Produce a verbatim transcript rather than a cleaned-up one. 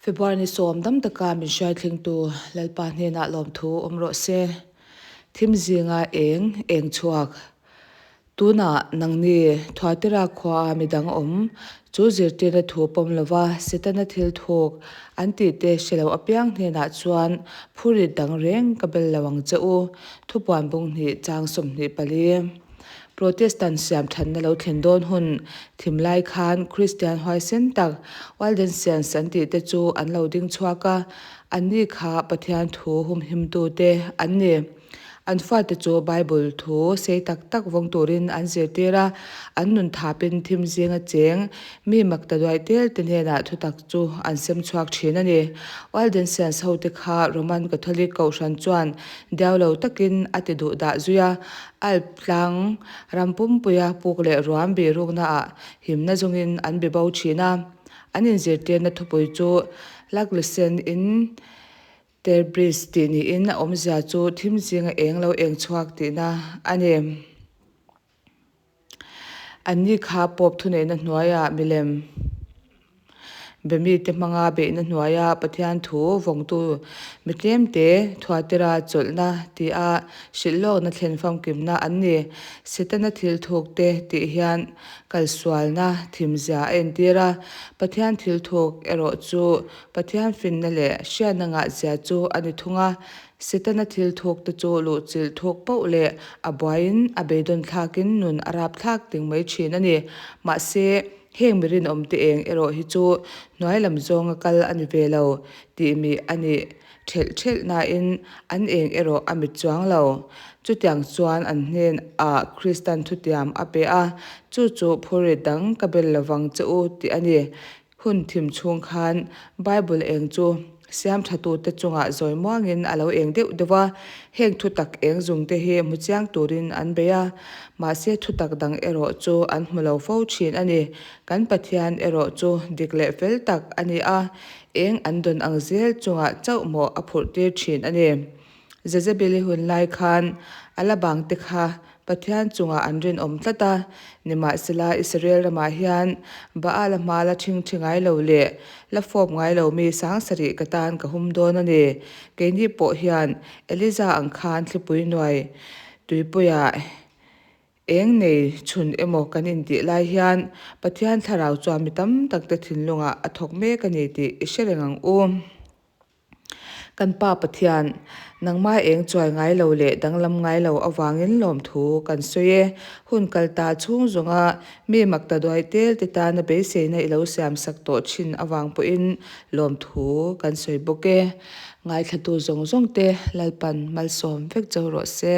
February ni sawm dam taka min hriat tlingtu Lalpa hnena lawmthu um rawh se. Thim zinga eng, eng chhuak. Tuna nangni Thuatira khuoa mi dang um, chu zirtirna thu pawm lova, Setana thil thuk an tih te hre lo apiang hnena chuan phurit dang reng ka bel lo ang che u. Thupuan bung hnih chang sawmhnih pali. Protestant siam ṭhanna lo thlen dawn hun thim lai khan Kristian huaisen tak Waldensians an tih te chu an lo ding chhuak a, anni kha Pathian thu humhimtu te an ni. An fate chu Bible thu sei tak tak vawng turin an zirtir a, an nun thapin thim zinga cheng mi maktaduai tel te hnena thutak chu an sem chhuak ṭhin a ni. Waldensians ho te kha Roman Catholic Kohhran chuan diau lo takin a ti duh dah zui a, Alp tlang ram pumpuia puk leh ruam bi rukna ah himna zawngin an bi bo ṭhin a. An inzirtirna thupui chu Laglusen in Terbris tih niin a awmzia chu thim zinga eng lo eng chhuak tihna a ni. Anni kha Pope thuneihna hnuaia milem be mi te hmanga beihna hnuaia Pathian thu vawngtu mi tlem te Thuatira chawlhna tia hrilhlawkna thlen famkimna an ni. Setana thil thuk te tih hian kalsualna thim zia a entir a. Pathian thil thuk erawh chu Pathian finna leh hriatna ngah zia chu a ni thung a. Setana thil thuk te chu luhchilh thuk poh leh a buaiin a beidawn thlakin nun a rap thlak ding mai ṭhin a ni. Mahse, heng mi rinawm te eng erawh hi chu hnuai lam zawnga kal a ni ve lo tih mi a ni ṭhelh ṭhelh nain an eng erawh a mit chuang lo. Chutiang chuan an hnenah Kristan thutiam a pe a, chu chu phurit dang ka bel lo vang che u tih a ni. Hun thim chhung khan Bible eng chu siam ṭhatute chungah zawi muangin a lo eng deuh deuh a, heng thutak eng zung te hi hmu chiang turin an bei a, mahse thutak dang erawh chu an hmu lo fo ṭhin a ni. Kan Pathian erawh chu dik leh fel tak a ni a, eng an dawn ang zel chungah chauhmawh a phurhtir ṭhin a ni. Jezebeli hun lai khan a la bang te kha Pathian chungah an rinawm tlat a, nimahsela Israel ramah hian Baala hma la ṭhingṭhi ngai lo leh la fawp ngai lo mi sang sarih ka tan ka hum dawn a ni. Keini pawh hian Elija ang khan thlipui nuai tuipuiah eng nei chhun emaw kan intih lai hian Pathian thlarau chuan mi tam tak te thinlungah a thawk mek a ni tih i hre reng ang u. Kan Pa Pathian, nangma eng chuai ngai lo leh danglam ngai lo avangin lawmthu kan sawi e. Hun kal ta chhung zawnga mi maktaduai tel te tana beiseina i lo siam sak tawh ṭhin avang pawhin lawmthu kan sawi bawk e. Ngaithlatu zawng zawng te Lalpan malsawm vek zo rawh se.